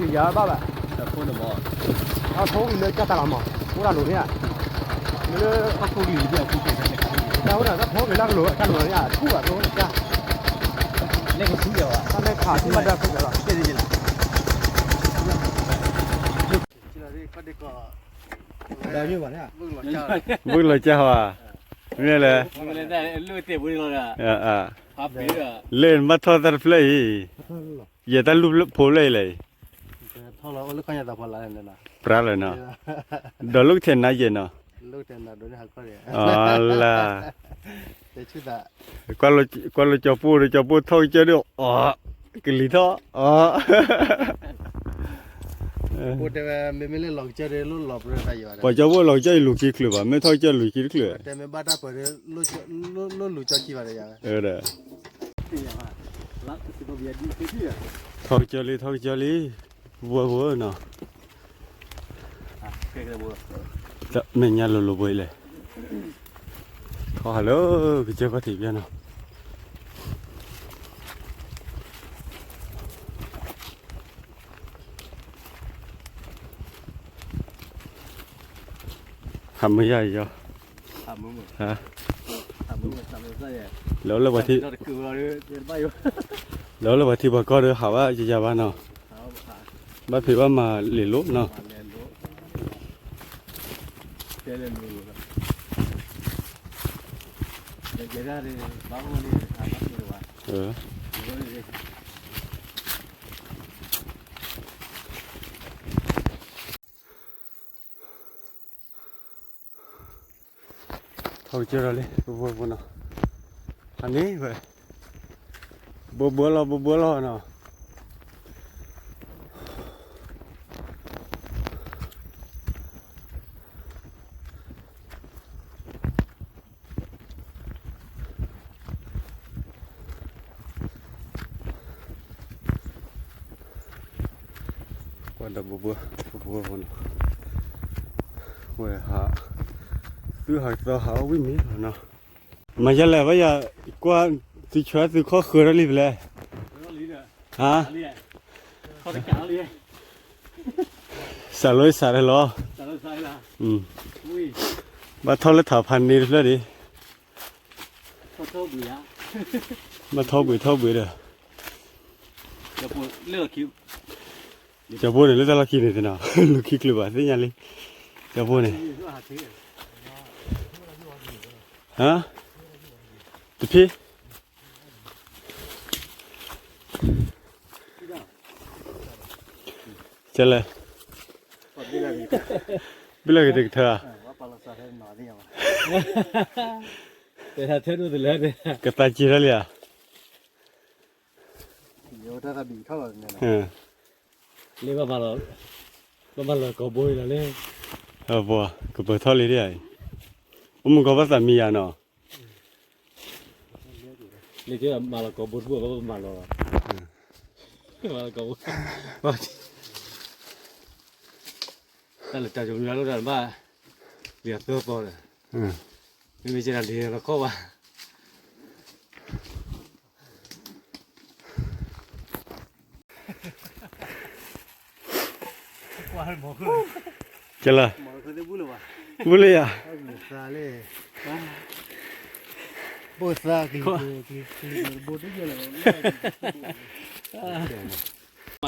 တၢ်ဖိက့ၤယၤဘၣ်ဘၣ်, တၢ်ဖိက့ၤလၢကၢ်တၢ်လီၤမး, အိၣ်တၢ်လိၤန့ၣ်ဧါ, လၢတၢ်ဖိက့ၤလၢကၢ်တၢ်လီၤန့ၣ် အထူၣ်ဘၣ် တၢ်ဖိက့ၤလၢကလိၤတၢ်လိၤန့ၣ် အထူၣ်ဘၣ်သိကၢ်, တၢ်လဲၤခးထူၣ်ဘၣ်တၢ်ဖိက့ၤလီၤ, ဘုၣ်လီၤကၢ်ဝါ, မ့ၢ်လဲၣ်, လၢနဘၣ်ထီၣ်တၢ်တဖျၢၣ်အံၤ, ယတၢ်လူၢ်ဖိဖျၢၣ်အံၤလဲၣ်, ပြၢလၢၤနီၤ, ဒီးလိၣ်ထဲနါယဲၢ်နီၤ, လၢ ကွၢ်လိာ်ကၠီပိၢ်ဒီး ကၠီပိၢ်ထီၣ်ကစၢၢ်ဒီး အီၤ, ကလံၤထီၣ်, အီၤ, ပှၤကၠီပိၢ်လီၤကစၢၢ်ဒီးလိၣ်လီၤပြၢတၢ်ယဲၢ်ဘၣ်, မ့ၢ်ထီၣ်ကစၢၢ်လူၤကံတချုးဘၣ်, ထီၣ်ကစၢၢ်လံ, ထီၣ်ကစၢၢ်လံ, ပဝဲပဝဲနီၤ, မဲာ်ညါလိၤလိၤဘိအံၤလဲၣ်, ထီၣ်ဟးလၢကစၢၢ်ခီၣ်ထံးပျဲနီၤ ဟးမုၢ်ယါအံၤယီၤ, လၢလၢပှၤထံ, လၢလၢပှၤထံပှၤကီၢ်ဒီးဟးဘၣ်ယယၤဘၣ်နီၤ, ဘၣ်ဖံးဘၣ်မၤလ့ၤလိၤနီၤ, ထီၣ်ကစၢၢ်ဒီးလံ ပဘိဖိနီၤ, ဟးန့ၣ်ဝဲ, ဘိဘိလီၤ ဘိဘိလီၤနီၤ. ကွၢ်ဒီးဘိဘိ ဘိဘိဖိနီၤ, ဝဲဟး သုဟးကသီဟးအီၣ်ဝံၣ်မ့ၤလီၤနီၤ. မၤယလဲၣ် ဘၣ်ယၤ ကွၢ်သုဆၢသုခီၣ်ဃၢၤထီၣ်လံဖဲလဲၣ်, ဟါ, စးလိစးတလီၤ, ဘၣ်ထီၣ်လၢထးဖးန့ၣ်တဖျၢၣ်ဒံး, ဘၣ်ထီၣ်ဘှံးထီၣ်ဘှံးဒီး, ကၠီၤဖိန့ၣ် လၢတၢ်လီၢ်ခံန့ၣ်သ့ၣ်နီၤ, လူၤခံချုးဘၣ်သ့ၣ်ညါလံ, ကၠီၤဖိန့ၣ်, ဟါ, တဖံး ကဲလဲၣ်, ဘုလၢကတကထၢဧါ, ကသးစ့ထီၣ်လံဧါ, လၢဘၣ်မၤလီၤကိာ်ဘိလီၤလၢ, ကပၢၤထီၣ်လံဒ်အံၤ, အိၣ်မုၢ်ကီၢ်ဘၣ်သးမံယၤနီၤ, လၢကမၤလီၤကိာ်ဘိတဘိ ဘၣ်မၤလီၤ, မၤလီၤကိာ်ဘိ, တၢ်လၢတၢ်ယိၤမံၤလၢတၢ်ဘၣ်, လံာ်အသၢသီဒီး, မ့မ့ၢ်ကဲဒၣ်လံာ်လီၤခီဘၣ် ကဲလၢ, ဘူးလၢယၤ, ဘိသးကလံၤ, မၤ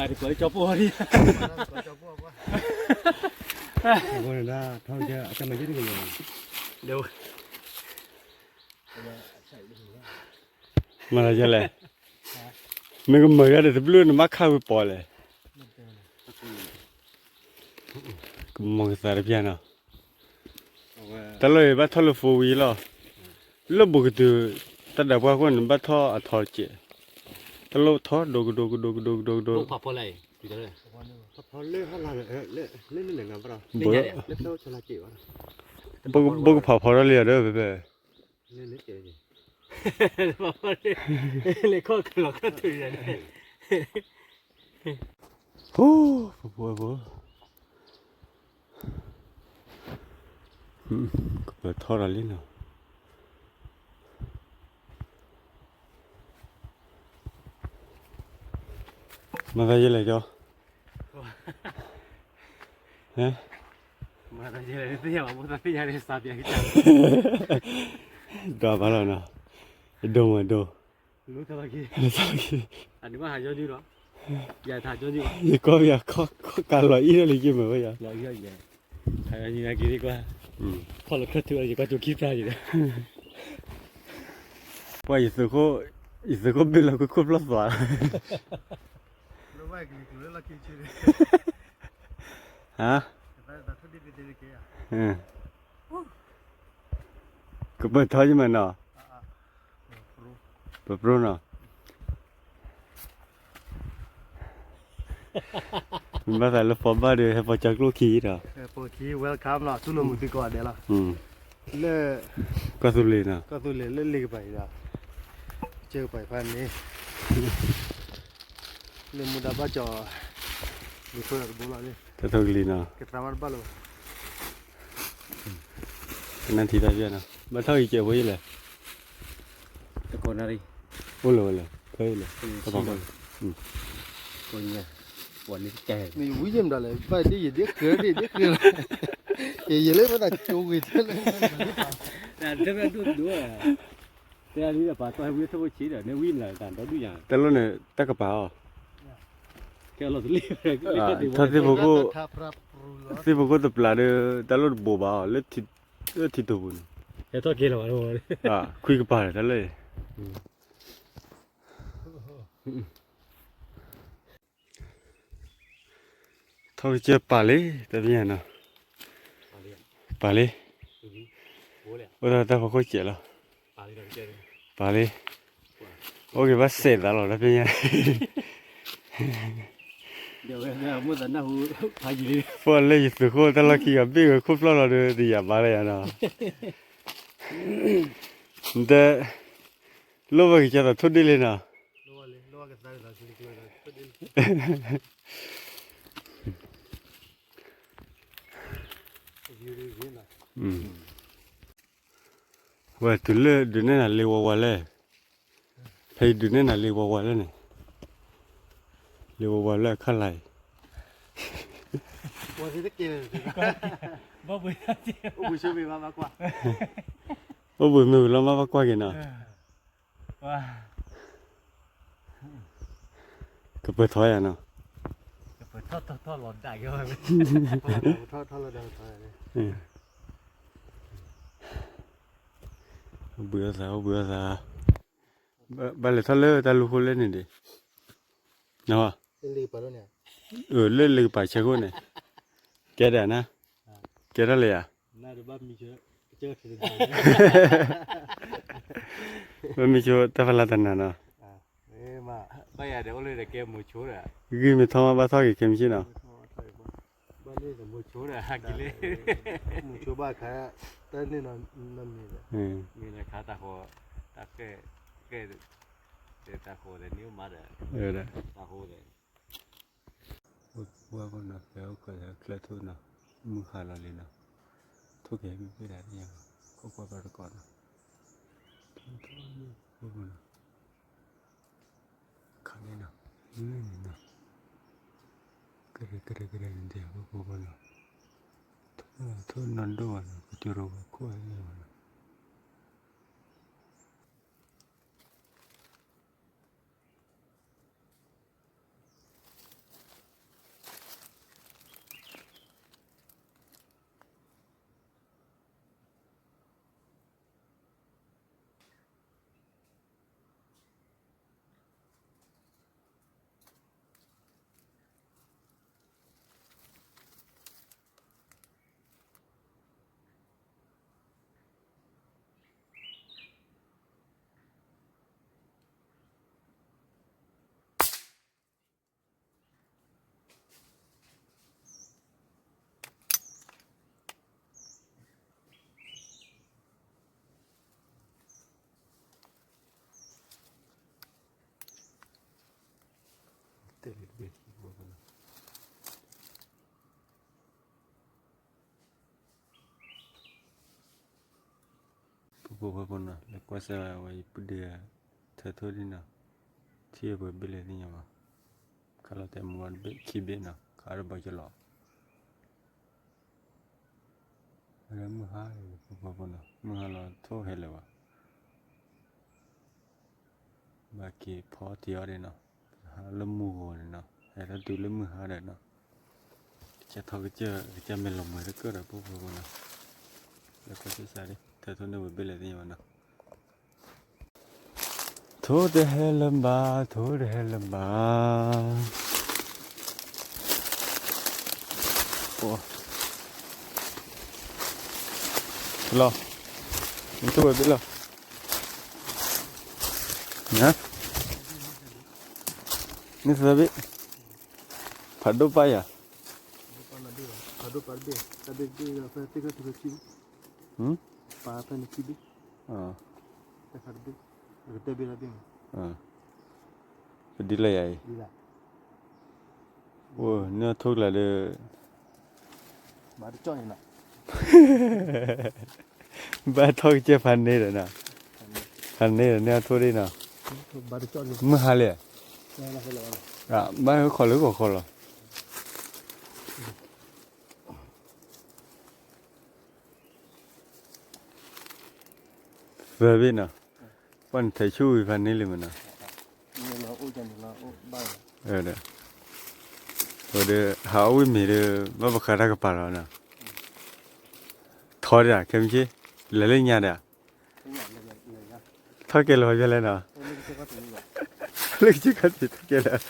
တကိးလၢကၠီပိၢ်, မၤလၢယလဲၣ်, မ့ၢ်ကမၤဂၤဒီးတဘျုးနဘၣ်ခါဝံၤပီၤလဲၣ်, ကမၤကသးတပျၢ်နီၤ, တၢ်လီၢ်အံၤဘၣ်ထီၣ်လၢ four wheel လီၤ, လၢဘူးကတုၤ တၢ်ဒၣ်ပှၢ်ခိၣ်န့ၣ် ဘၣ်ထီၣ်အထီတစဲး, တၢ်လီၢ်ထီဒိကဒိကဒိကဒိကဒိကဒိကဒိ, ဘိကဖးဖီထီၣ်လံဒီးဖဲဖဲ, လၢခီၣ်ကလီၤခီၣ်ထူးန့ၣ်, ဖိဖိဖိဖိ, ကပၢၤထီၣ်ဒီးလံနီၤ, မၤသးယဲလဲၣ်ကၠီ, ဒွးဘၣ်လီၤနီၤ, ဒိၣ်မးဒိၣ်, ယကီၢ်ပယီၤခီၣ်ကးလီၤအံၤဒၣ်လံက့ၤမ့ၢ်ဝဲယၤ, ပှၤယသုးခိၣ်ဘ့ၣ်လီၤကွံာ်ခိၣ်ဖျီၣ်သွး, ဟါ, ကပၢၤထီယမးနီၤ, ပပြိနီၤ, မ့ၢ်ဘၣ်သးလၢပီၤဘၣ်ဒီး ဟဲပီၤကၠီကျိၣ်ခံဒီး, welcome လီၤ သူၣ်လၢမူသုကိးဂၤဒဲးလီၤ, လၢ ကီၢ်သူလ့ၤနီၤ, ကီၢ်သူလ့ၤလၢလ့ကပၤအံၤဒီး, ကၢကပၤအံၤဖဲန့ၣ်, လၢမူဒါဘၣ်ကၠီၤ, ဒ်သိးဒီးတဘိလီၤ, တၢ်ထိၣ်ကလံၤနီၤ, ကသးမးတဘၣ်လၢၤဘၣ်, ကနၣ်ထံတၢ်ဖျၢၣ်နီၤ, ဘၣ်ထီၣ်ဂ့ၤကဲးဖိယလဲၣ်, တကိးနၣ်ရံၣ်, အိၣ်လၢၤဝဲလဲၣ် ဖဲယလဲၣ်, တပၤ, ကိးညါ, ပှၤန့ၣ်တကဲ, မ့ၢ်ဝံယဲၢ်မတၤလဲၣ် ဘၣ်ဒ်ယဒ်ဃဲဒ်ဒ်ဃဲလီၤ, ယဲယဲလၢပတၢ်ကၠိဝံၤထဲလၢ, တၢ်ဒိၣ်ဒိၣ်, တဲလံဒီးပာ်တီၢ်ဟဲဝံထီၣ်ဖိဆံးဒီး နဝံမတၤတၢ်ဒီဒူၣ်ညါ, တၢ်လီၢ်န့ၣ် တၢ်ကပၤအီၤ, ကဲလီၤတလ့ၢ်, ထီၣ်သ့ၣ်ဖိခိၣ်, သ့ၣ်ဖိခိၣ်တပျၢ်ဒီး တၢ်လီၢ်တဘိးဘၣ်အီၤ လၢထံတိာ်ပူၤန့ၣ်, ဟဲထီၣ်က့ၤလီၤဘၣ်, ခွံကပၤဒီးတၢ်လၢ ထီၣ်ကစၢၢ်ပာ်လံ တပညါနီၤ, ပာ်လံ, အိၣ်ဒီးတၢ်ဖီခိၣ်စဲးလီၤ, ပာ်လံ, အိၣ်က့ၤဘၣ်စဲးသးလီၤ တပညါ, ပှၤလၢယသုးခိၣ်တၢ်လီၢ်ခံဂၤဘ့ၣ်ဝဲခိၣ်ဖျီၣ်လီၤဒီး တယာ်ဘါလၢယၤနီၤ, နတဲ, လိၣ်ဘၣ်ကစၢ်သးထိၣ်ဒ့လံနီၤ, အ ဝဲတုၤလၢဒုးနဲၣ်နၤလ့ဝါဝါလဲၣ်, ဖဲယဒုးနဲၣ်နၤလ့ဝါဝါလဲၣ်န့ၣ်, လ့ဝါဝါလၢအခၣ်လာ်အံၤ, အိၣ်ဘှံးမ့ၢ်ဝံၤလီၤမးဘၣ်ကွၢ်က့ၤနီၤ, ကပၢၤထီယၤနီၤ, အိၣ်ဘှံးအီၣ်သး အိၣ်ဘှံးအီၣ်သး, ဘၣ်လဲၤထီၣ်လၢတၢ်လူၤဃိလဲၣ်န့ၣ်ဒံး, လၢလ့ကပၤဆၢခိၣ်န့ၣ်, ကဲဒၣ်နၤ, ကဲထီၣ်လၢယၤ, ဘၣ်မံဆိတၢ်ဖးလၢ်တနၤနီၤ, ဂံၢ်မ့ၢ်ထီၣ်မးဘၣ်ထီၣ်က့ၤခဲမုၢ်ဆ့ၣ်နီၤ, မ့ၢ်ခါတၢ်ဃီ, တၢ်ဃီ, တၢ်ဃီ, ဝဲပှၤကနီၤဖဲအိၣ်ကၢၤလၢကျဲထိၣ်နီၤ, မုၢ်ဟါလီၤလံနီၤ, ထိၣ်ကဟဲမ့ၢ်ဘ့ၣ်ဒၣ်န့ၣ်, ခိၣ်ကွၢ်ဘၣ်တကိးနီၤ, ထိၣ်ထိၣ်မုၢ်ဖိနီၤ, ခါန့ၣ်နီၤ, မုၢ်န့ၣ်နီၤ, ကရဲကရဲကရဲန့ၣ်ဒဲးဖိဖိဖိနီၤ, ထိၣ်နီၢ်ဒိၣ်ဘၣ်နီၤ, ကစၢၢ်ရိၤဝဲခိၣ်န့ၣ်ဘၣ်နီၤ ပူဖိဖိနီၤ လဲၤကွၢ်စၢၤဝဲယပုၢ်ဒ့ ထၢထိၣ်ဒံးနီၤ, ထံၣ်ပှဲၤဘ့ၣ်လဲၣ်သ့ၣ်ညါဘၣ်, ခါလီၤတဲာ်မူဝါတဘ့ၣ်ခံဘ့ၣ်နီၤ ခါတဘီကလီၤ, မုၢ်ဟါလီၤ ပူဖိဖိနီၤ မုၢ်ဟါလီၤထိၣ်ဟဲလၢၤဘၣ် ဘၣ်က့ၤဖီတံၢ်အီၤဒံးနီၤ, ဟးလၢမုၢ်ဂီၤန့ၣ်နီၤ ဟဲထီၣ်တုၤလၢမုၢ်ဟါဒီးနီၤ, ကစၢ်ထီၣ်ကစၢၢ် ကစၢ်မဲာ်လီၤမွဲတကၢၢ်ဒီး ပူဖိဖိနီၤ, လၢကစၢ်စၢ်ဒံး ထၢထိၣ်န့ၢ်ဝဲဘ့ၣ်လဲၣ်သ့ၣ်ညါဘၣ်နီၤ, ထိၣ်တဟဲလၢၤဘၣ် ထိၣ်တဟဲလၢၤဘၣ် လီၤ, နထိၣ်ဝဲဘ့ၣ်လီၤ, နသၢဘ့ၣ်, ဖးဒိၣ်ပာ်ယၤ, ပဒ်လဲၣ်ယၤအံၤ, အိၣ်နထိၣ်ကျါဒီး ဘၣ်ထီၣ်ကစၢၢ်ဖးန့ၢ်ဒီးနီၤ, ဖးန့ၢ်ဒီးန့ၢ်အထိၣ်ဒံးနီၤ, မုၢ်ဟါလံ, ဘၣ်ဟဲခီလၢဂီၤခီလီၤ. သၢဘ့ၣ်နီၤ, ပှၤနထဲးဆူၣ်ဝံၤဖးန့ၢ်လံမနီၤ, ဒီး ဟးအီၣ်ဝံၣ်မ့ၤဒီး ဘၣ်ပဃးတၢ်ကပၤလီၤနီၤ, ထီဒၣ် ခဲမုၢ်ဆ့ၣ် လဲၤလၢညါဒီး ထီၣ်ကဲလၢၤဘၣ်လဲၣ်နီၤ, လၢကစၢၢ်ခီၣ်ထံးထီၣ်ကဲလၢ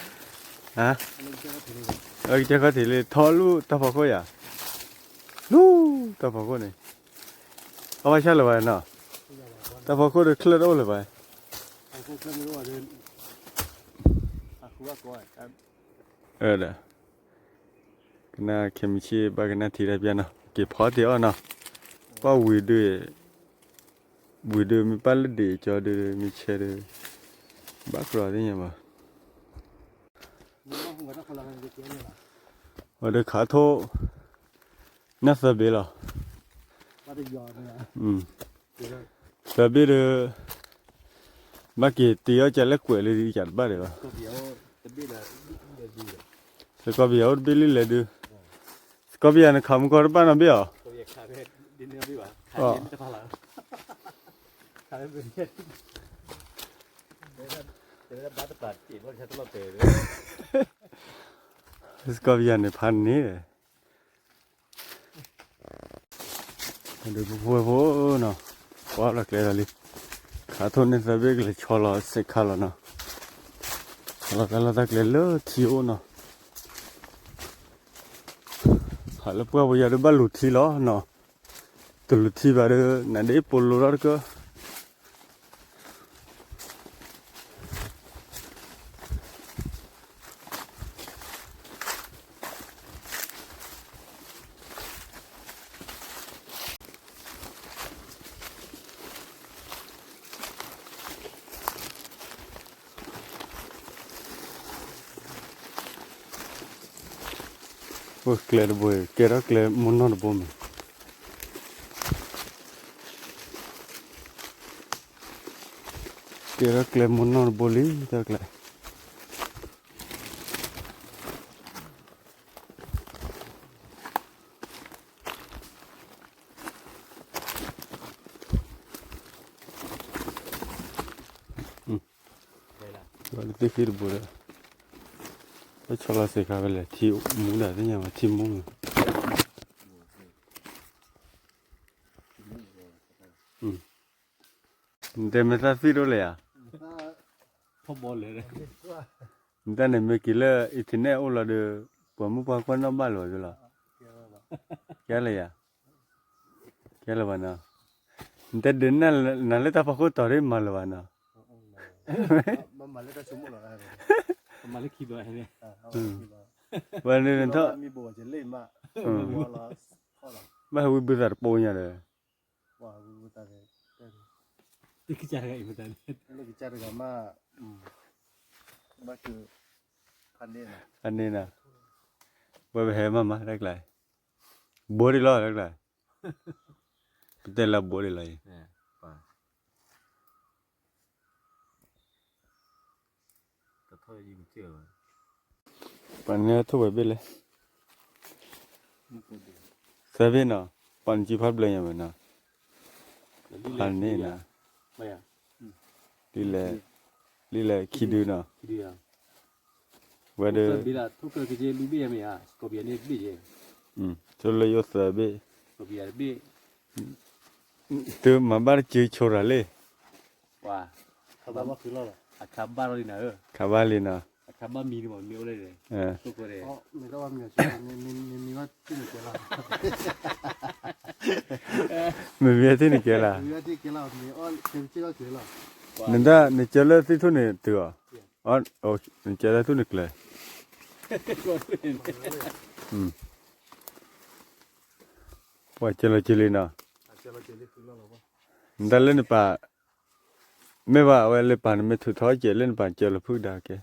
ၤ, လၢကစၢၢ်ခီၣ်ထံးလံ ထီလူၢ်တၢ်ဖီခိၣ်ယၤ, လူၢ်တၢ်ဖီခိၣ်န့ၣ်, အဘၣ်ဆၣ်လၢၤဘၣ်နီၤ, တၢ်ဖီခိၣ်ဒီးချၢၣ်တအိၣ်လၢၤဘၣ်, ဒီး ကနၣ်ခဲမုၢ်ဆ့ၣ် ဘၣ်ကနၣ်ထံတၢ်ပျၢ်နီၤ က့ၤဖီတ့ၢ်အီၣ်နီၤ, ပှၤဝံၤဒုး ဝံၤဒုးမ့ၢ်ပၢ်လၢဒ့ၣ်ကၠီဒုး မ့ၢ်ဆဲးဒုး ဘၣ်ကြၢးသ့ၣ်ညါဘၣ်, ဝံၤဒီးခးထိၣ် နၢ်သၢဘ့ၣ်လီၤ, ခးထိၣ် ခးထိၣ် ခးထိၣ် သၢဘ့ၣ်ဒီး ဘၣ်က့ၤတ့အီၣ်ကလဲၣ်ကွဲးလၢယတဘၣ်ဒီးဘၣ်. စကီပယၤအိၣ်တဘ့ၣ်လံလဲၤဒုး, စကီပယၤန့ၣ်ခးမူကီၢ်တဘၣ်နီတဘ့ၣ်အီၤ. စကီပယၤန့ၣ်ဖးန့ၣ် ဒုးပှဲၤဖိနီၤ, ကွၢ်လီၤကျဲဒီးလံ, ခးထိၣ်န့ၢ်သၢဘ့ၣ်ကလဲၤဆီလီၤစဲးခါလီၤနီၤ, ဆီလီၤတၢ်လီၢ်တၢ်ကျဲလၢထံအိၣ်နီၤ, ဟးလၢပှၢ်ပယီၤဒီးဘၣ်လူၤထံလီၤနီၤ, တလူၤထံဘၣ်ဒီး နဒ့ပိလိထီၣ်တကၢၢ် အိၣ်ကျဲတဘိ, ကဲထီၣ်ကျဲမုၢ်နီၢ်တဘိမး, ကဲထီၣ်ကျဲမုၢ်နီၢ်တဘိလံ တၢ်ကျဲ လၢသ့ၣ်ဃံတဘိဒီး ပဆီလီၤစ့ခါဖဲလဲၣ် ထံမူဒၣ်သ့ၣ်ညါဘၣ် ထံမူမး, နတဲမ့ၢ်သၣ်သံၣ်ဒိၣ်လဲၣ်ဧါ, နတၢ်န့ၣ်မ့ၢ်က့ၤလၢ internet အိၣ်လီၤဒီး ပှၤမုၣ်ပှၤကွၢ်နီၣ်ဘၣ်လၢၤဘၣ်လီၤ, ကဲလၢယၤ ကဲလၢၤဘၣ်နီၤ, နတဲဒုးနၤလၢတၢ်ဖီခိၣ်တီၤဒ်မၤလၢၤဘၣ်နီၤ, မၤလၢခံဘၣ်, ဝဲန့ၣ်ထီၣ်, ဘၣ်ဟဲဝံဘုသးတပိညါဒီး ဖးန့ၢ်နီၤ, ဝဲပဟဲမၤမးတၢ်ကျါ, ဘိဒ်လီၤတၢ်ကျါ, ပတဲလၢဘိဒ်လီၤအံၤ, ပှၤန့ၣ်ထိၣ်ဝဲဘ့ၣ်လဲၣ်, သၢဘ့ၣ်နီၤ, ပှၤနစုဖးဘျၢညါဝဲနီၤ, ဖးန့ၢ်နီၤ, လံလဲၣ်, လံလဲၣ်ခံဒုနီၤ, ဝဲဒီး, ထိၣ်လၢယိၣ်သၢဘ့ၣ်, တုၤမၤဘၣ်တစုဆိရၤလံ, ခးဘၣ်လံနီၤ, မ့မ့ၢ်ထံၣ်န့ၣ်ကဲလၢ်, နဒၣ်နကၢလၢသ့ၣ်ထူၣ်န့ၣ်တုၤအီၤ, နကၢလၢသူၣ်န့ၣ်ကျဲၤ, ပှၤကၢလီၤကၢလံနီၤ, နဒၣ်လၢနပၢ်, မ့ၢ်ဘၣ်အဝဲလၢပၢ်နမ့ၢ်ထုးထီၣ်ကဲး လၢနပၢ်ကၢလီၤဖုၣ်ကဒါကဲ,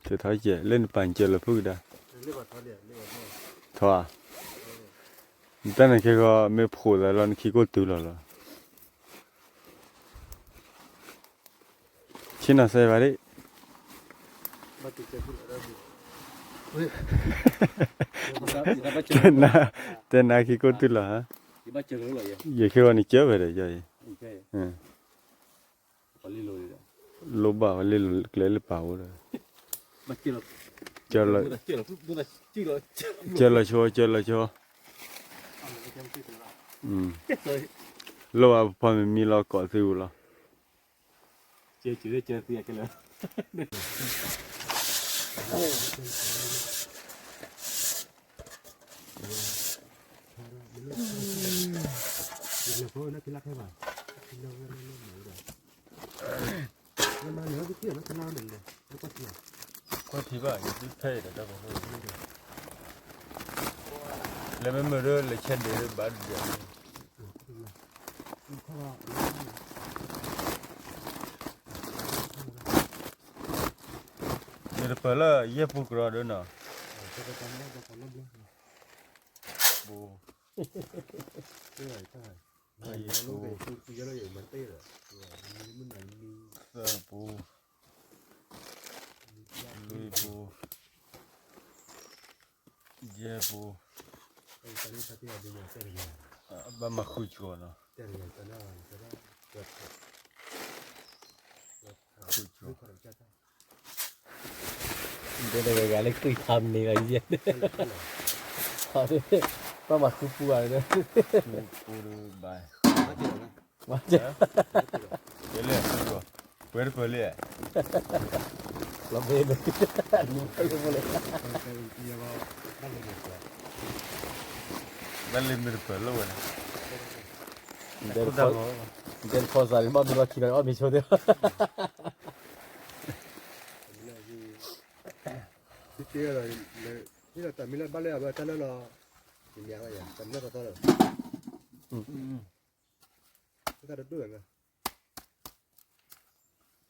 ထုးထီၣ်ကဲး လၢနပၢ်ကၢလီၤဖုၣ်ကဒါ, ထီၣ်ဧါ, နတၢ်န့ၣ်ခဲဂီၤ မ့ၢ်ဖိးသးလီၤ နခံကိၣ်တုၤလီၤလီၤ. ဆ့ၣ်နီၤစဲဘၣ်ဒ့ၣ်, တဲနၤခံကိၣ်တုၤလီၤဧါ, ယခဲဂီၤန့ၣ်ကၢဖဲဒီးယီၤအံၤ, လိၣ်ဘၣ်ဝဲလ့ၣ်လိၤကျဲလၢပာ်ဝဲဒီး, ကၢလီၤဆိ ကၢလီၤဆိ, လိၣ်ဘၣ်ပဖီမ့ၤမံလီၤကိးသုဝဲလီၤ. ကွၢ်ထံဘၣ် ယသ့ဖဲအံၤဒီးတၢ်ပၢၢ်, လဲၤမ့ၢ်မုာ်ဒီး လဲၤဆဲးဒ့းဒီးဘၣ်ဒ်န့ၣ်, ယတပၢၢ်လၢယဲၢ်ပူၤကရီဒီးနီၤ, ဘိ ယဲၢ်ပူ, သၢပူ, လွံၢ်ပူ, ယဲၢ်ပူ, ဘၣ်မၤဃုကၠီနီၤ, ဃုကၠီ တဲတဂၤဂၤလၢ ခွံခါမံးနံးလီၤယဲၢ်, ဘၣ်မၤဃုပူၤဧါ, ပူၤဘၣ်, ယဲၢ်လၢ ပှဲၤတပၢၤလံ, လီၤမ့ၢ်န့ၣ်, ဘၣ်လၢမ့ၢ်တပၢၤလီၤဝဲန့ၣ်, တဲတခီစးန့ၣ် ဘၣ်မ့ၢ်လီၤခံလီၤ အီၣ်မ့ၤဆိသ့ၣ် တကဲဒီး ဟ့ၣ်လီၤတၢ်မ့ၢ်လၢဘၣ်လၢအဝဲတၢ်လၢလီၤ, ယမ့ၢ်ဝဲယၤ တၢ်မ့ၢ်လၢသီသီလီၤ, တၢ်တဒိၣ်ဝဲ,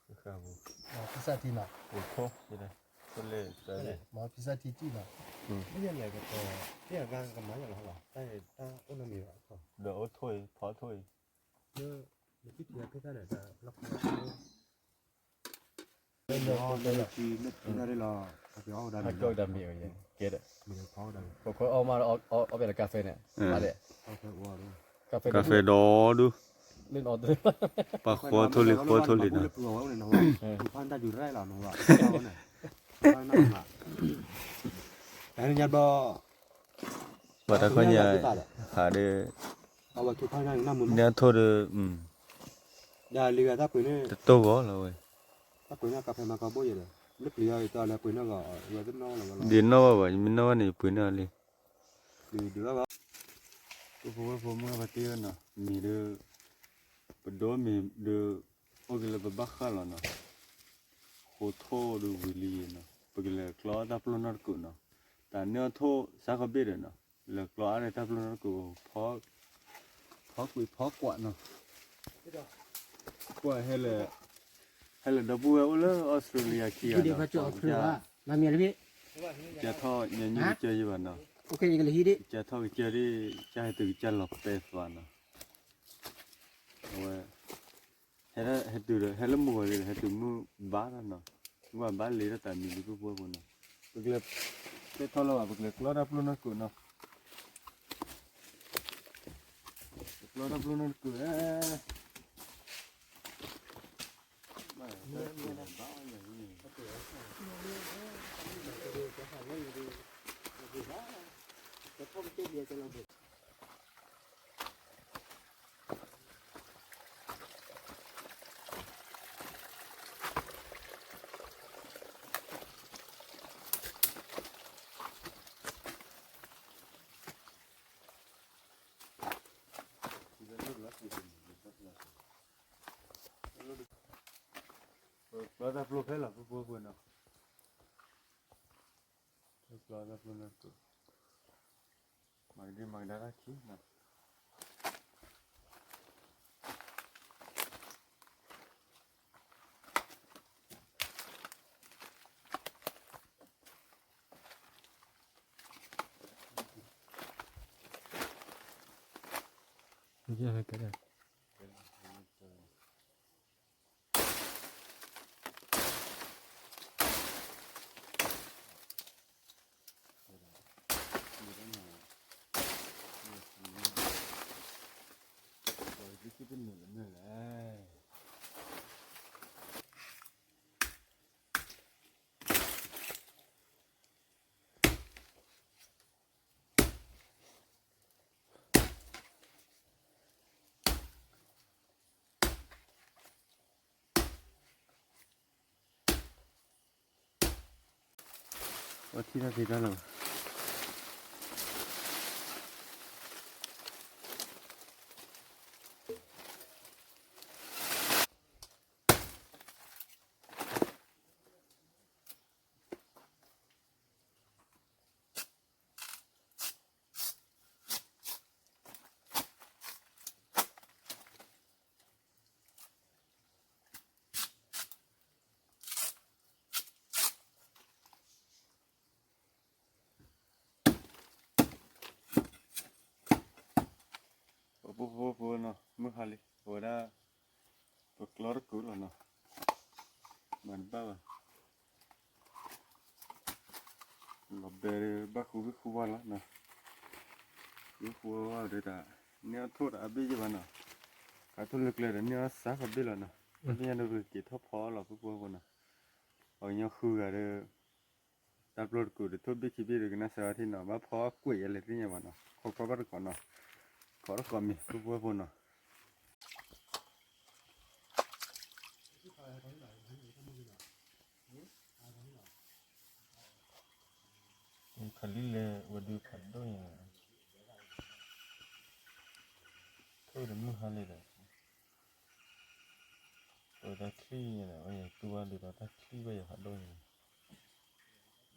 ဖံစၢ်ထံနီၤ, အိၣ်ခိး, မ့ၢ်ဖံစၢ်ထံတံၢ်နီၤ, မ့ၢ်လဲၤကတီၤ, မ့ၢ်အဂၤကမၤယၤလီၤ, တၢ်အိၣ်နီတမံၤဘၣ်, ဒီးအိၣ်ထိၣ်အံၤ ဖီထိၣ်အံၤ, လၢ လၢဖံဖံဖံသၣ်န့ၣ် တၢ်လီၢ်ခီ လၢလီၢ်လၢလီၢ်, ကၠီတၢ်မ့ၢ်အီၤယဲ ကဲဒီး, ပခွဲအီၣ်မး အီၣ်ပျဲၢ်လၢကါဖဲန့ၣ်, ဘၣ်လဲၣ်, ကါဖဲဒီဒူၣ်, ပှၤဃီထိၣ်လံ ဃီထိၣ်လံနီၤ, ပှၤတၢ်ခီညါ, ဟးဒီး, န့ၣ်အထိၣ်ဒီး, တတိၢ်ဂီၤလီၤဝဲ, ဒ်နီၣ်ဘၣ်ဘၣ် ယမ့ၢ်နီၣ်ဘၣ်န့ၣ် ယပှ့ၤန့ၢ်အီၤလံ, ပဖိဝဲၢ်ဖိမုၣ်ပတ့ၢ်နီၤ မ့ၢ်ဒီး, ပဒိးမ့ၢ်ဒီး, အိၣ်က့ၤလၢပဘၣ်ဃၣ်လီၤနီၤ, ဃိထိၣ်ဒီးဝံၤလံနီၤ ပကလဲၤကျီတၢ်ပျိၢ်နီတကိးနီၤ, တၢ်န့ၢ်အီၣ်ထိၣ်စါခီဘ့ၣ်ဒီးနီၤ, လဲၤကျီအါဒီးတၢ်ပျိၢ်နီတကိး, ဖီကွံာ်ဖီကွးနီၤ, ကွၢ်ဟဲလၢ, ဟဲလၢဒီပုၢ်ဝဲၢ်အိၣ်လၢအီစထြ့လယါခံဂၤနီၤ, ကဲထီၣ်ညါနံၣ်ကစၢၢ်ယံၤဘၣ်နီၤ, ကဲထီၣ်ကစၢၢ်ဒ်, ကၢ်ဟဲတုၤကစၢၢ်လီၤပဲသးနီၤ, အဝဲ ဟဲတုၤဒီး ဟဲလၢမုၢ်ဂီၤလံဒီး ဟဲတုၤမုၢ်ဘါထီၣ်နီၤ, မုၢ်ဘါလံဒီးတၢ်မံၤလံ ပဖိဝဲၢ်ဖိနီၤ, ပကလဲၤ, တဲထီၣ်လၢၤဘၣ် ပကလဲၤကျီတၢ်ပျိၢ်နီတကိးနီၤ, ကျီတၢ်ပျိၢ်နီတကိး, ကျီတၢ်ပျိၢ်ဖဲလီၤ ပဖိဝဲၢ်ဖိနီၤ, ကျီတၢ်ပျိၢ်နီတကိး, မၤကဒံမၤကဒါတၢ်ခံနီၤ. အထံၣ်တၢ်သ့တၢ်လီၤ. အ ဖိဖိဖိနီၤ မုၢ်ဟါလံ အဝဲဒၣ် ပကျီတကူာ်လီၤနီၤ မၤတဘၣ်ဘၣ် လီၤဘဲဘၣ်ဃူဝံၣ်ဃူဝါလီၤနီၤ ဃူဝံၣ်ဃူဝါဒီးတၢ် န့ၢ်အီၣ်ထိၣ်တအါဘ့ၣ်ယဘၣ်နီၤ ခါထိၣ်လၢကျဲဒီးန့ၢ်အီၣ်စးခီဘ့ၣ်လီၤနီၤ တဘ့ၣ်ညါဒီးပက့ၤထီၣ်ဖီအီၣ်လီၤ ဖိဖိဖိနီၤ ပှၤကညီဃုဂၤဒီး တၢ်ပျိတကူာ်ဒီးထိၣ်ဘ့ၣ်ခံဘ့ၣ်ဒီးကနၣ်စၢၤအီၤထံနီၤ ဘၣ်ဖီကွဲးယဲလဲၣ်သ့ၣ်ညါဘၣ်နီၤ ခီခီဘၣ်တကိးနီၤ ခီတ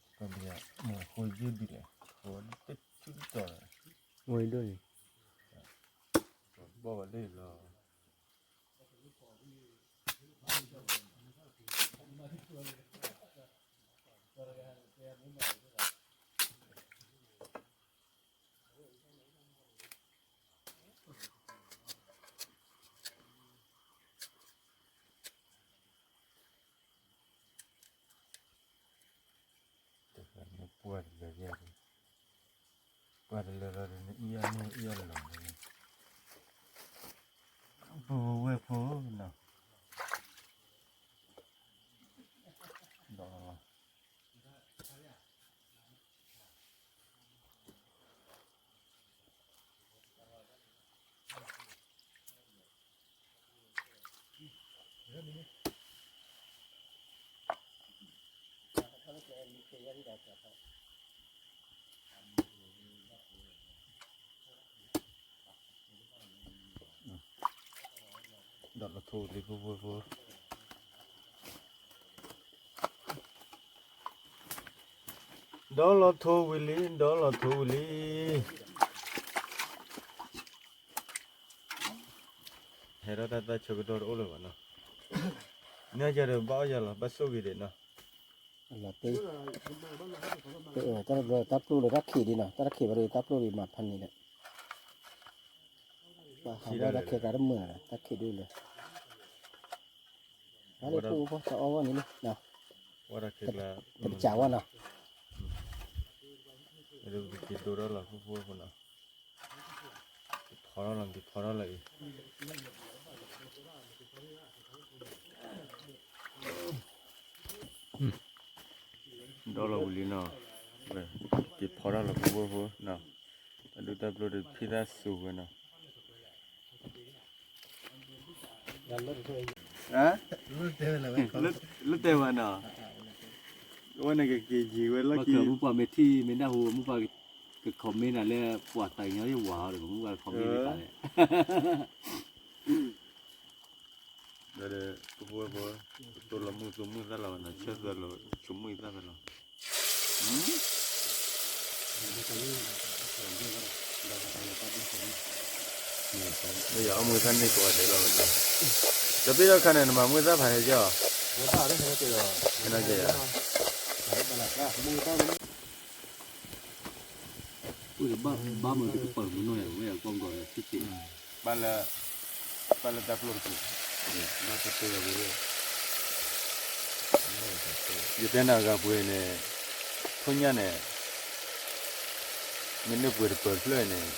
ကိးမံၤ ဖိဖိဖိနီၤ ခလံလဲၤဝဲဒုးဖးဒိၣ်ညါ ထိၣ်ဒီးမုၢ်ဟါလံဒီး ပဝဲတၢ်ချံၣ်ညါဒီး ဝဲယတူၢ်ဘၣ်ဒုးဒီးတၢ်ချံၣ်ဘၣ်ယဖးဒိၣ်ညါ ကဘၣ်မ့ၢ်ဃိယုၢ်ဒုးလဲၣ် ဃိတဆူၣ်တတီၤလဲၣ် ဝဲဒိၣ်န့ၣ် ဘီၣ်ဝဲလၢလီၤ ပှၤတလၢာ်လီၤ ပှၤတလၢာ်လီၤဒီး နအံၣ်အီၣ်န့ၢ်အံၣ်အီၣ်လီၤန့ၣ် ပဝဲဖိနီၤ ဒီး ဒီးလီၤထိၣ်လံ ဖိဖိဖိ ဒီးလီၤထိၣ်ဝံၤလံ ဒီးလီၤထိၣ်ဝံၤလံ ဟဲထီၣ်တၢ်သၣ်ဆၢကတီၢ်တအိၣ်လၢၤဘၣ်နီၤ နၢ်ယၤဒီးဘၣ်အီၣ်ယၤလီၤ ဘၣ်ဆိၣ်ဂ့ၤဒံးနီၤ တၢ်တဘျီတၢ်ပျိၢ်လၢတၢ်ခံးဒံးနီၤ တၢ်တခံးဘၣ်ဒီးတၢ်ပျိၢ်ဒံးမၤဖးန့ၣ်ဒီး ပှၤဟးဘၣ်တၢ်ခဲကါတမုာ်နီၤ တၢ်ခံးဒံးလၢ နၤလၢဖိဖိတအီၣ်ဝဲန့ၣ်လံ ဝဲတၢ်ခဲကါ တကးဝဲနီၤ က့ၤဒိၣ်ထီၣ်လီၤ ဖိဖိဖိနီၤ က့ၤဖီထီၣ်လီၤ က့ၤဖီထီၣ်လီၤအံၤ ဒီးလီၤဝံၤလံနီၤ က့ၤဖီထီၣ်လီၤ ဖိဖိဖိနီၤ တၢ်ဒူတၢ်ပျိၢ်တဖံးသၣ်စူၤဝဲနီၤ လၢတဲဝဲနီၤ အဝဲန့ၣ်ကက့ၤယံၤဝဲလီၢ်ခံ မုၢ်ပှၢ်မ့ၢ်ထံၣ်မ့ၢ်နၢ်ဟူ မုၢ်ပှၢ်က comment နၤလၢ ပှၤသးကညီၤယဝၤအီၤဒီး မုၢ်ပှၢ် comment သးလဲၣ် ဒီး ပဖိဝဲဖိ ပသိလီၤမုၢ်သူၣ်မုၢ်သၣ်လီၤနီၤ ဆၢသၢလီၤ ဆိကမိၣ်အံၤသၣ်သၢလီၤ လၢယအီၣ်မုၢ်သၣ်န့ၢ်ကိးဂၤဒဲးလီၤ ဒီးပ့ၢ်ဒီးခါန့ၣ် နမၤမုၢ်သၣ်ဖးဟဲက့ၤအီၤ ဟဲနီၢ်က့ၤယၤ ဘၣ်လၢ ဘၣ်လၢတၢ်ပျိၢ်တက့ၢ် ဘၣ်တၢ်ပျိၢ်ဝဲ ယတဲနၤဂၤပှ့ၤန့ၣ် ဖိညၣ်န့ၣ် မ့ၢ်န့ၢ်ပှ့ၤတပၢၤတဖျၢၣ်န့ၣ်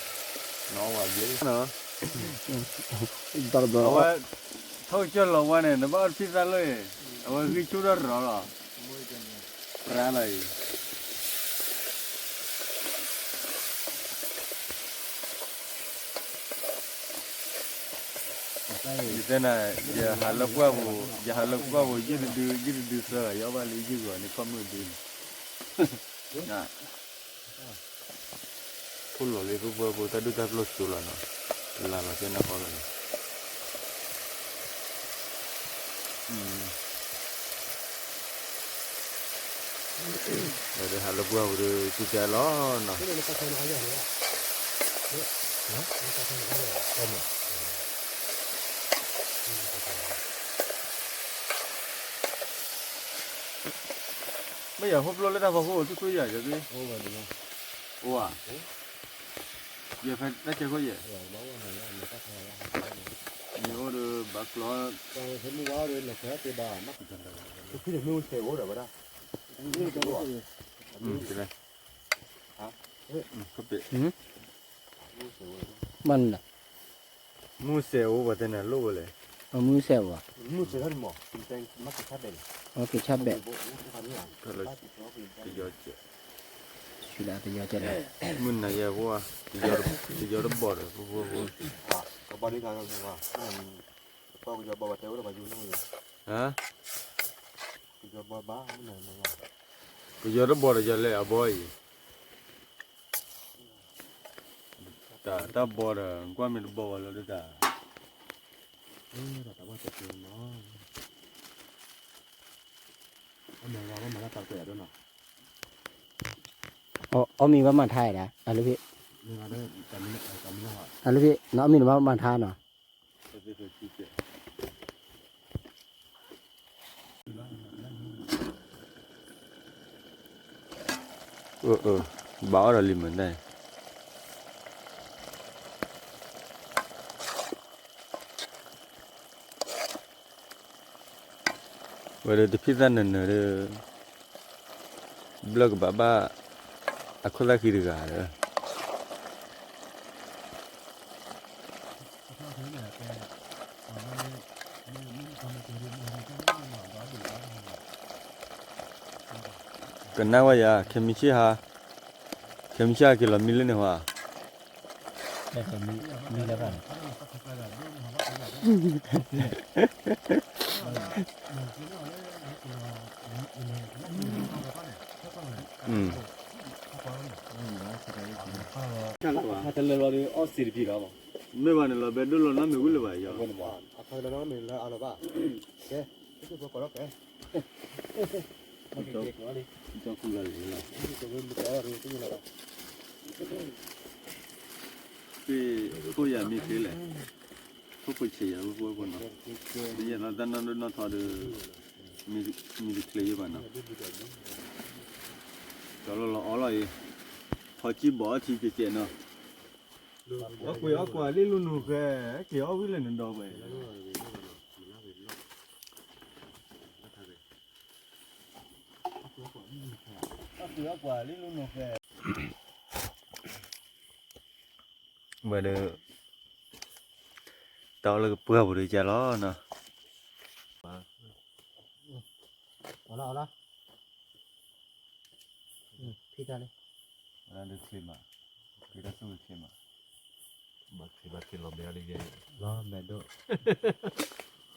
နအီၣ်ဝဲဘျ့ အဝဲ ထီၣ်ကစၢၢ်လီၤဝဲန့ၣ် နဘၣ်အီၣ်တဖံသၣ်လၢအံၤ အဝဲဂံၢ်ဆူၣ်ထီၣ်ရီၤလီၤ ပြါလီၤအံၤ ယတဲနၤ ယဟးလၢပှၢ်ပူၤ ယဟးလၢပှၢ်ပူၤ ယုၢ်တဒု ယုၢ်တဒုသၢဂၤ ယအီၣ်ဘၣ်လၢယုၢ်ဂီၤန့ၣ် ခီၣ်မုၢ်ဒုန့ၣ် ဖိလီၤလံ ဖိဖိဖိ တၢ်ဒူၣ်တၢ်ပျိၢ်စူၤလီၤနီၤ လၢလီၤကဲနၢ်ဟီလီၤနီၤ ဒီးဟးလၢပှၢ်ပူၤဒီး စူၤကဲလီၤနီၤ ပယီၤဟိဖျိလၢတၢ်ဖီခိၣ် ထူၣ်ထူၣ်ယၤယၤသ့, အိၣ်ဧါ, ယဖဲတၢ်ကဲခိၣ်ယဲၢ်, မ့ၢ်အိၣ်ဒီးဘၣ်ကျီ, မ့ၢ်န မုၢ်စဲးအိၣ်ပှၤတဲန့ၣ်လိၣ်ဝဲလဲၣ်, မုၢ်စဲးအိၣ်, မုၢ်စဲးထီၣ်န့ၣ်မး, က့ၤဆၣ်ဘဲၣ်, တယီကဲး, မုၢ်နၤယဲၢ်ဖိ, တယီတဘီၣ်ဒီး, ကယီတဘီၣ်ဒီးယလဲၣ်အဘီအံၤ, တၢ်ဘီဒီး ကွၢ်မ့ၢ်တဘီဝဲလီၤဒ်တၢ်, အီၣ်မ့ၤဘၣ်မၤထါဒၣ်, အလၢဖဲ, အလၢဖဲ, နအီၣ်မ့ၤနဘၣ်မၤထါနီၤ. ဘၣ်အီၣ်ဒီးလံာ်မုၢ်နံၤ, ဝဲဒီးတဖံးသၣ်နၢၤနၢၤဒီး ဘျၢၣ်ကဘၣ်ဘၣ် အခိၣ်သၣ်ဃံတဂၤဒီး ကနၣ်ဝဲယၤ ခဲမုၢ်ဆ့ၣ်ဟါ, ခဲမုၢ်ဆ့ၣ်ဟါက့ၤလီၤမံလၢန့ၣ်ဟါ, မံလၢန့ၣ် တလၢလီၤဒီးအီၣ်စံးတပံၤလီၤ, မ့ၢ်ဘၣ်န့ၣ်လီၤ ဘဲဒိၣ်လီၤနီတမံၤဝံၤလၢၤဘၣ်ယီၤ, ခိၣ်ယၤမံချ့လဲၣ်, ခိၣ်ပဆံးယၤဝဲဖိဝဲဖိနီၤ, မ့ၢ်ယဲၢ်သီတၢ်နီၢ်ဒိၣ်နီၢ်ထီဒီး မံတချ့ယဲၢ်ဘၣ်နီၤ, ကၠီလီၤလီၤအီလီၤအံၤ, ဖီကံၢ်ဘီအီထံကဲးကဲးနီၤ, အီၣ်ကွံာ်အီၣ်ကွံာ်လံလူနူၤဃဲ, က့ၤအီၣ်ဝံၤလၢနဒီပုၢ်ဝဲၢ် ဝဲဒီး တၢ်အီၣ်လၢကပှၢ်ပူၤဒီးကလီၤနီၤ, အီလီၤအီလီၤ, ဖံတၢ်လံ, ချ့မး, ဖံတၢ်ဆူၣ်ချ့မး, ဘၣ်ချ့ဘၣ်ချ့လီၤမဲာ်လံ, လီၤမဲာ်ဒိၣ်,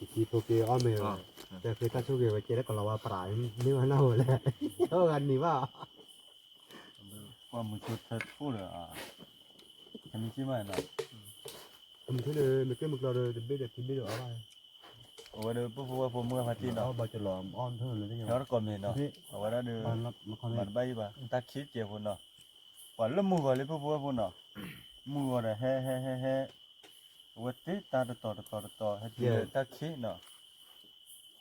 ယသံဖိက့ၤအီၣ်မ့ၤ, တဲဖံတၢ်ဆူၣ်က့ၤဝဲကဲလၢကလီၤဝါပြး, မ့ၢ်ဝဲနၢ်ဝဲလဲၣ်, တၢ်ဂၤနံၤဘၣ် ကွၢ်မုၢ်ဆိထၢတခိၣ်ဒီး, မုၢ်ဆိန့ၣ် မ့ၢ်ကဲမုၢ်ကျီဒီး တဘ့ၣ်ဒီးခံဘ့ၣ်ဒီးအီၣ်ဘၣ်, အဝဲဒီးပှၤဖိဝဲၢ်ဖိမုၢ်ဂၤဖါတံၢ်နီၤ, ဘၣ်ကလီၤအီၣ်ထီၣ်လၢသ့ၣ်ညါ, ဟဲအီၣ်တကိးမ့ၤနီၤ, အဝဲဒၣ်ဒီး မၤတဘၣ်ယံၤဘၣ် တၢ်ခံးကဲးဖိနီၤ, ပှၤလၢမုၢ်ဂီၤလံပှၤဖိဝဲၢ်ဖိနီၤ, မုၢ်ဂီၤဒီးဟဲဟဲဟဲဟဲ, အဝဲသ့တၢ်တတီၤတတီၤတတီၤ ဟဲတုၤလၢတၢ်ခံးနီၤ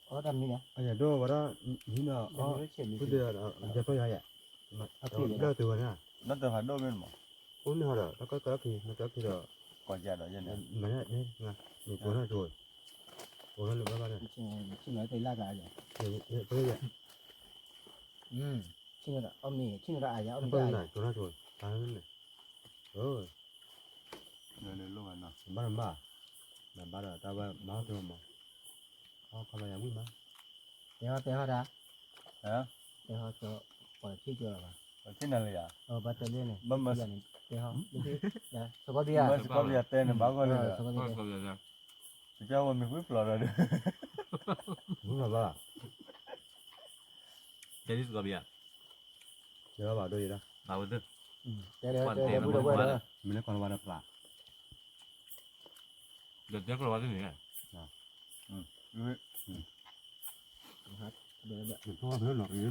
အီၣ်တၢ်မံၤန့ၣ်, အယဒိၣ်ဝဲဒၣ်, မံၤနီၤ, အီၣ်, ယဖိယၤ, ဘျၢၣ်တုၤဝဲန့ၣ်, နီၢ်တၢ်ဖးဒိၣ်မ့ၢ်မး, အိၣ်န့ၣ်ဟီဒီး တၢ်ကီတၢ်ခံ မ့ၢ်တၢ်ခံဒီး, ကိးယၤဒီးယဲန့ၣ်, မ့ၢ်ကိးနီၢ်ဆိ, ကိးနီၢ်လိာ်ဘၣ်ဘၣ်န့ၣ်, ဆ့ၣ်နီၤတလၢ်ကၤယၤ, ဆ့ၣ်နီၤဒီးအီၣ်မ့ၤ ဆ့ၣ်နီၤဒီးအယၤအီၣ်မ့ၤ, ကိးနီၢ်ဆိ, ကိးနီၢ်ဆိ, ဘၣ်နမၢ်, နဘၣ်ဒီးတၢ်ဝဲမၤဟီၣ်ကဝီၤယၤဝံၣ်မး, တဲဟီၣ်တဲဟီၣ်ဒၣ်, တဲဟီၣ်ကၠီ, ပှၤထံၣ်ကၠီလီၤဘၣ်, ဘၣ်တဲလၢန့ၣ်, ဘၣ်မၤ, တဲဟီၣ်, စကီဘံယၤ, စကီဘံယၤတဲန့ၣ်ဘၣ်ဂီၢ်လၢ, စကီဘံယၤ, ကၠီဝဲမ့ၢ်ဝံၣ်ဖျိးဒီး, ဝံၣ်ဖျိးဘၣ်, တဲဒ်စကီဘံယၤ, တဲဘၣ်ဒိယၤဒၣ်, တဲတဲတဲတဲ, မ့ၢ်လၢကီၢ်လီၤဝါဒီးပျၢ် ဒီးတဲကီၢ်လီၤဝါသ့ၣ်န့ၣ်, ဖဲနီၤ ယၤဘၣ်, ဖဲနီၤအီၣ်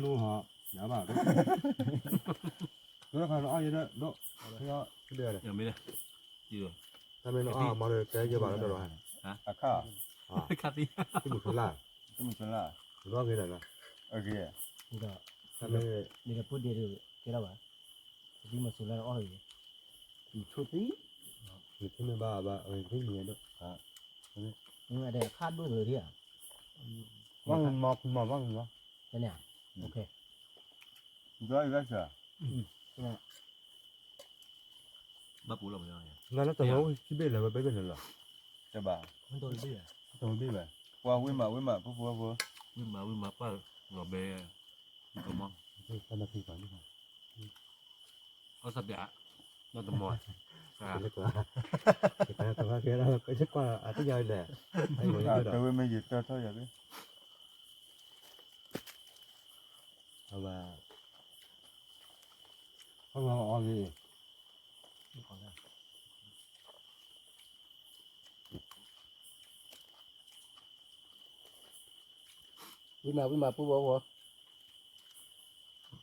ယဲဒၣ်, ဒိၣ်, တၢ်မ့ၢ်နီၤအီၣ်မၤဒီးတဲယဲဘၣ်လီၤဒီး, အခါ, ခါသံ, တမုၢ်ဆူလၢ်, တမုၢ်ဆူလၢ်, ဒီးဂ့ၤဒီး, ဒီး, မ့ၢ်ဒီးပူဒ့ဒုးကဲထီၣ်ဘၣ်, ပသံမီၤစိၤလၢအီၣ်ဂ့ၤ, နဆိသံ, နဆိမ့ၢ်ဘၣ်ဘၣ် အဝဲသ့ၣ်မံၤဒိၣ်, အခါဒိၣ်တလၢထံဧါ, ဘၣ်မီၤမီၤဘၣ်မီၤ, တန့ၣ်ဧါ, ဘၣ်ဆၢ, ဘၣ်ပူလီၤမ့ၢ်, နလၢတမီၤဝံၣ်ခံဘ့ၣ်လၢၤဝဲဘဲဘ့ၣ်န့ၣ်လီၤ, တဘၣ်, တမီၤဘ့ၣ်ဘၣ်, ပှၤဝံၣ်မးဝံၣ်မး ဖိဖိဖိ, ဝံၣ်မးဝံၣ်မးပှၢ်လီၤဘဲ, ကမီၤ, အီၣ်စးပျး, နီၢ်တမီၤ, လၢကွၢ်, လၢကွၢ်, ကကွၢ်အတယၤလဲၣ်, တဝဲမ့ၢ်ယတၢ်ထီၣ်ယၤဘ့ၣ်, အဝဲ, အဝဲအီၣ်ဂ့ၤ, ဝံၣ်မးဝံၣ်မးပူဝဲဝဲ,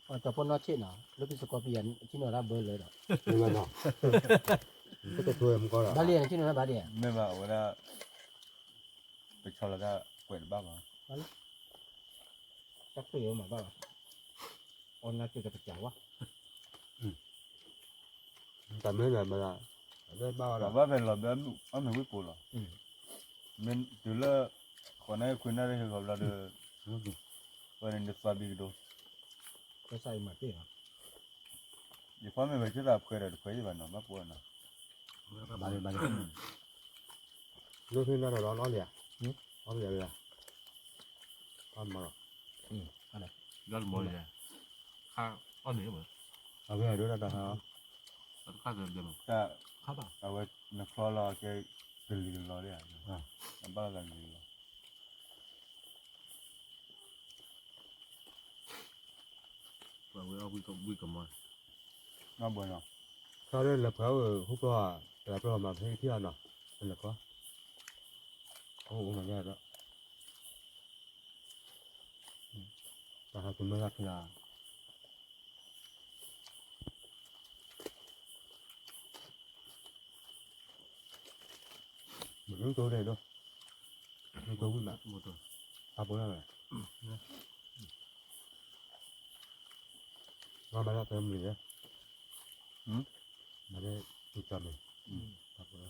အီၣ်ကၠီၤဖိနီၢ်ဆ့ၣ်နီၤ လၢဖံစကီးပယၤ ဆ့ၣ်နီၤတၢ်ဘၢလၢဒီး, ဘၣ်လံနဆ့ၣ်နီၤတၢ်ဘၣ်ဒံး, မ့ၢ်ဘၣ်အဝဲဒၣ်, ပဆီလီၤတၢ်ကွဲးတဘၣ်ဘၣ်, တၢ်ကွဲးအီၤမးဘၣ်ဘၣ်, အီၣ်နၢ်က့ၤကပစၢ်ဝဲ တၢ်မ့ၢ်ဘၣ်မ့ၢ်ဒၣ်, အဘၣ်ဘၣ်ဖဲလီၤဘၣ်အီၣ်မ့ၤဝံၣ်ကိာ်လီၤ, မ့ၢ်တုၤလၢ, ဃိးနၣ်ရံၣ်ခွံနၣ်ရံၣ်ဟဲဂီၤဘျီဒီး, ဝဲန့ၣ်နသးဘံကဒိ, ကစၢ်အံၤမၤတ့ၢ်လီၤ, ယဖီမ့ၢ်ဝဲဆ့ၣ်သးဖှဲဒီးတဖှဲယံၤဘၣ်နီၤ ဘၣ်ပှဲၤနီၤ, ဘၣ်လံဘၣ်လံ, ဒိၣ်ဖဲနၢ်ဒီးလီၤလီၤလံဧါ, အီၣ်လံဧါ, အီၣ်မးလီၤ, လီၤတမီၤလံ, ခါအီၣ်န့ၣ်မး, အဝဲဒိၣ်တၢ်တၢ်ခါ, တၢ်ခါ, အဝဲနချီလီၤကဲ, ကလံၤကလီၤဒၣ်ဧါ, အဘၣ်လီၤသးကလံၤကလီၤ ပှၤဝဲအီၣ်ဝံၣ်ကမီၤ, ဘၣ်ဘၣ်နီၤ, ခါလၢလဲၤပှၤအိၣ်ဟူပျီ, လဲၤပျီမၤဖဲကထံၣ်အီၤနီၤ, လဲၤခီ, အိၣ်အိၣ်မၤညါဒီး, တၢ်ဟးကမၢလၢ်ဖဲလၢ မ့ၢ်တိၢ်ဒဲးဒီး, မ့ၢ်တိၢ်ဝံၣ်မး, အပူၤလၢ်ဝဲ, မ့ၢ်မၤလၢ်ဖဲမုၢ်န့ၣ်, မၤလၢ်တံၤကၢ်မ့ၢ်, အပူၤလၢ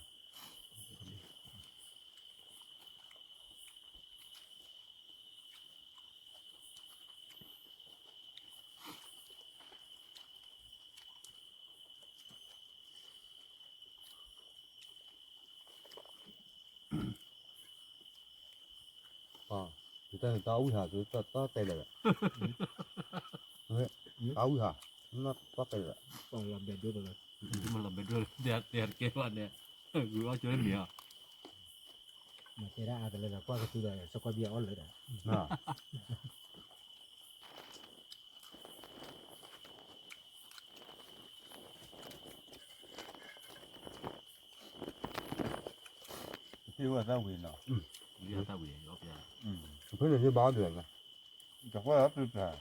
် တၢ်ဝံၣ်ဟး တၢ်တဲလၢာ်, တၢ်ဝံၣ်ဟး, တၢ်တဲလၢာ်, မ့ၢ်လီၤဘဲဒိၣ်လၢ, တဲတကဲဘၣ်န့ၣ်, ဂုၤအီၣ်ကၠိမ့ၢ်ဧါ, မ့ၢ်တဲဒၣ်အါတလၢဒီး ကွၢ်ကသူဒီး စကွၢ်ဘံအီၣ်လၢာ်ဒီး ဟ့ၣ်ဝဲသၣ်ဝံၤနီၤ, ဟ့ၣ်ဝဲသၣ်ဝံၤ, ဖဲန့ၣ်ဟ့ၣ်ဘၣ်အီၣ်ဒံးလီၤ, တကွၢ်အီၣ်ပျုၤပျၢ်,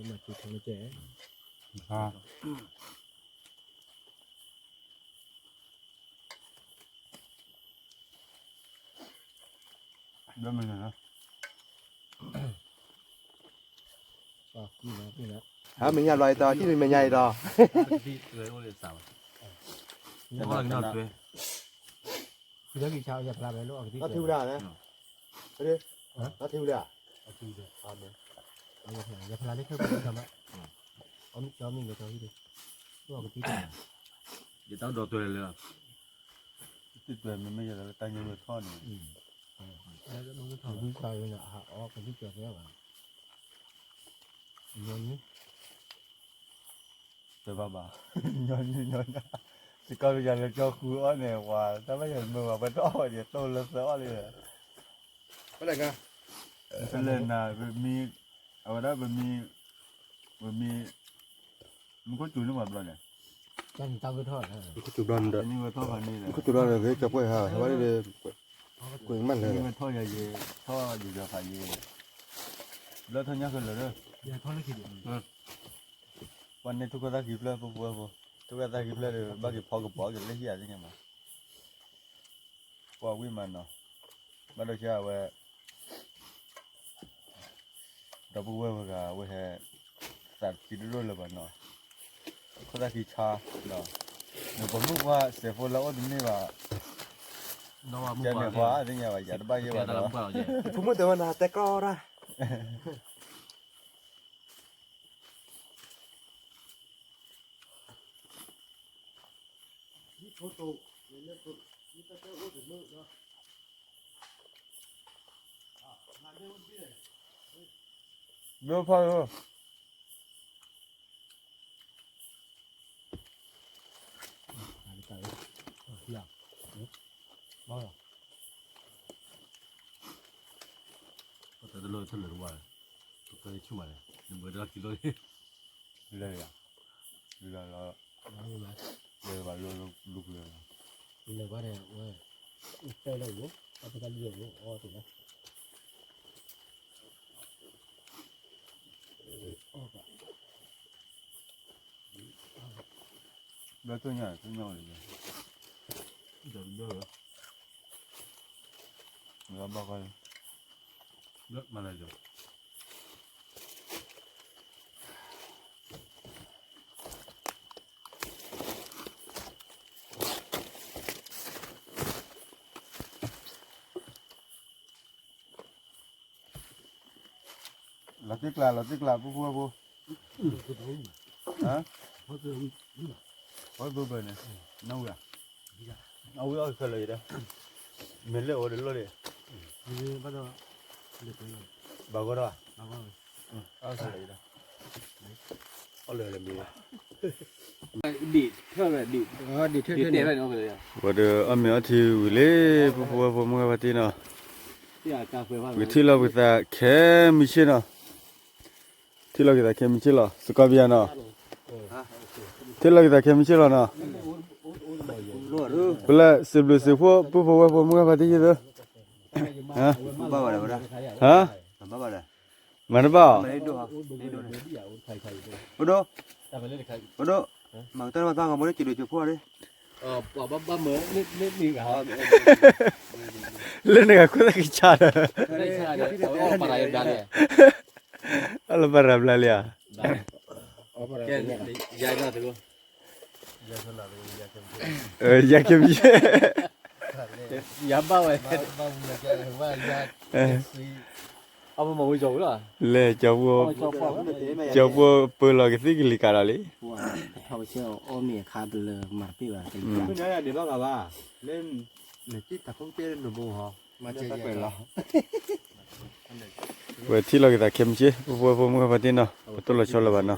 မၤစူၤထီၣ်ကဲ, ဘၣ်မနုၤလဲၣ်, ဟါမ့ၢ်ညါလီၤအံၤဒီး ထံၣ်မ့ၢ်ညါအံၤဒီး, အီၣ်ကသံၣ်, အီၣ်ကသံၣ်, အီၣ်ကသံၣ်, အီၣ်ကသံၣ်, အီၣ်ကသံၣ်, အီၣ်ကသံၣ်, အီၣ်ကသံၣ်, အီၣ်ကသံၣ်, အီၣ်ကသံၣ်, အီၣ်ကသံၣ်, အီၣ်ကသံၣ်, အီၣ်ကသံၣ်, အီၣ်ကသံၣ်, ယတၢ်ဒိးတွဲလၢ, တတွဲမ့မ့ၢ်ယတၢ်လၢတၢ်ညိၣ်ဝဲထီၣ်န့ၣ်, ဝံသးဝဲန့ၣ် အဟးအီၣ်ကသံၣ်ကသံၣ်ဘၣ်, ညီနုၢ် တဘၣ်ဘၣ်, ညီနုၢ်ညီနုၢ်, စကီးယၤလၢကၠီဃုအီၣ်န့ၣ် ပှၤ တၢ်ဘၣ်ယၤမ့ၢ်ဝဲ ပှၤတအီၣ်ဝဲဒၣ် တိၢ်လၢသၢအီၣ်လံ, ပလဲၣ်နၤ, ပမံ, အဝဲဒၣ်ပမံ, ပမံ, မူခိၣ်စူၤန့ၢ်ပှၤဘျီန့ၣ်, မူခိၣ်စူၤဘျီန့ၣ်ဒီး, မူခိၣ်စူၤဘျီန့ၣ်ဒီး ဂ့ၤကၠီပှဲၤဟး ဟဲဝဲဒၣ်, ကွဲးမးလဲၣ်, ထီၣ်ယၤယဲ, ထီၣ်ယၤယၤဖးယဲ, ဘျၢထီၣ်ညၣ်ဃၢၤလၢာ်ဒီး, ပှၤန့ၢ်ထူၣ်ခိၣ်သၣ်ခံဖျၢၣ် ပူဖိဝဲၢ်ဖိ, ထူၣ်ခိၣ်သၣ်ခံဖျၢၣ်ဒီး ဘၣ်က့ၤဖီကပီၤက့ၤလၢဟံၣ်ဧါသ့ၣ်ညါဘၣ်, ကွၢ်ဝံၣ်မးနီၤ, ဘၣ်ဒိဆါဝဲ ဒီပုၢ်ဝဲၢ်ဝဲဂၤ အဝဲဟဲ သးတသံတဒိၣ်လၢၤဘၣ်နီၤ, ခိၣ်သၣ်ခံဆါဒီး, နပမုၣ်ပှၢ်စဲးဖိလၢအိၣ်တန့ၢ်ဘၣ်, ကဲန့ၣ်ပှၤသ့ၣ်ညါဘၣ် ယၤတဘၣ်ယဲဘၣ်ဒီး, ဖိမုၣ်တဲဝဲနၤတဲကီတၢ်, ဘျၢဖီၣ်လီၤ တၢ်တလိၣ်ထၢၣ်လၢာ်တဝါ, တၢ်တဆိၣ်မးလဲၣ်, နဘၢတၢ်ခံလိၣ်လံ, လၢာ်ယၤ, လၢာ်လီၤ, လၢာ်ဘၣ်လိၣ်လိၣ်ကွံာ်လီၤ, လၢာ်ဘၣ်ဒီးဝဲ, တဲလၢာ်, အပကလၢာ်အီၣ်တလီၤ ဘျၢတိၢ်ညၣ် တိၢ်ညၣ်အိၣ်လံ, ဘျၢ, ဘျၢဘၣ်ဃီ, ဘျၢမၤလၢာ်ယီၤ, လီၤတံၢ်ကျါ လီၤတံၢ်ကျါ ပူဖိဝဲၢ်ဖိ, ဟဲ, ပှၤဘၢဘၢန့ၣ်, နဝံၤဧါ, အဝံၤအီၣ်ခဲလၢာ်ယၤဒီး, မ့ၢ်လၢအဝဲဒီးလိၣ်ဒံး, ဘၣ်ဂီၢ်ဒီး, အီၣ်ခဲလၢာ်ယၤဒီး, အီၣ်လၢာ်လၢမ့ၢ် ဝဲဒီးအီၣ်မ့ၤအီထံဝံၤလံ, ပူဖိဝဲၢ်ဖိမုၢ်ဂၤဖါတံၢ်နီၤ, ပကထံၣ်လီၤပသးခဲမုၢ်ဆ့ၣ်နီၤ, ထံၣ်လီၤက့ၤသးခဲမုၢ်ဆ့ၣ်လီၤ စကီပယါနီၤ, ထံၣ်လီၤက့ၤသးခဲမုၢ်ဆ့ၣ်လီၤနီၤ, ပလဲၤစံးဘျုးစံးဖှိၣ် ပူဖိဝဲၢ်ဖိမုၢ်ဂၤဖါတံၢ်ယ့ၢ်သၢ, ဟါ, မၤတဘၣ်အီၤ, ပဒိၣ်, ပဒိၣ်, မၤကတၢၢ်ဘၣ်သးကဘီလၢက့ၤဒိးက့ၤဖိအီၤ, လၢနဂၤခိၣ်သၣ်ကဆါဒီး, အလီၤပာ်ရၤဘျါလံဧါ, ယၤခဲမုၢ်ဆ့ၣ်, ယၤဘၣ်ဝဲ, လဲၤ, ကၠီၤပှိၢ်ပၢလီၤကသံၣ်ကလံၤကးဒီးလံ, အီၣ်မ့ၤအခါတလၢမၤတပ့ၢ်ဘၣ်, ဝဲထံၣ်လီၤက့ၤသးခဲမုၢ်ဆ့ၣ် ပူဖိဝဲၢ်ဖိမုၢ်ဂၤဖါတံၢ်နီၤ ပတိၢ်လီၤဆီလၢၤဘၣ်နီၤ.